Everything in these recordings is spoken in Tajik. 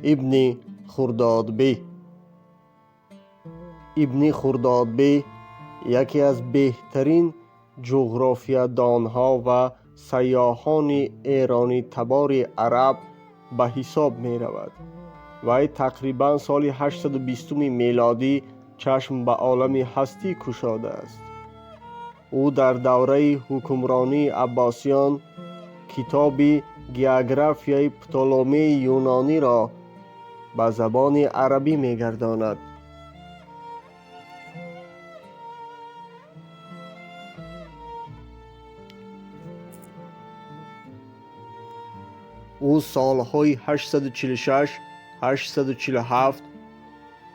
Ибни Хурдодбеҳ. Ибни Хурдодбеҳ яке аз беҳтарин ҷуғрофиядонҳо ва сайёҳони эронитабори араб ба ҳисоб меравад. Вай тақрибан соли 820 мелодӣ чашм ба олами ҳастӣ кушодааст. Ӯ дар давраи ҳукмронии Аббосиён китоби географияи Птоломеи юнониро ба забони арабӣ мегардонад. Ӯ солҳои 846, 847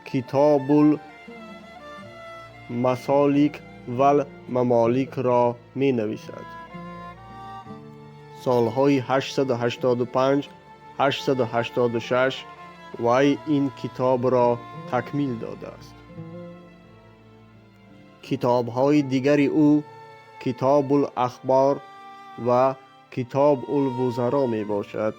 Китобул масолик вал мамоликро менависад. Солҳои 885, 886 вай ин китобро такмил додааст. Китобҳои дигари ӯ Китобул ахбор ва Китобул вузаро мебошад.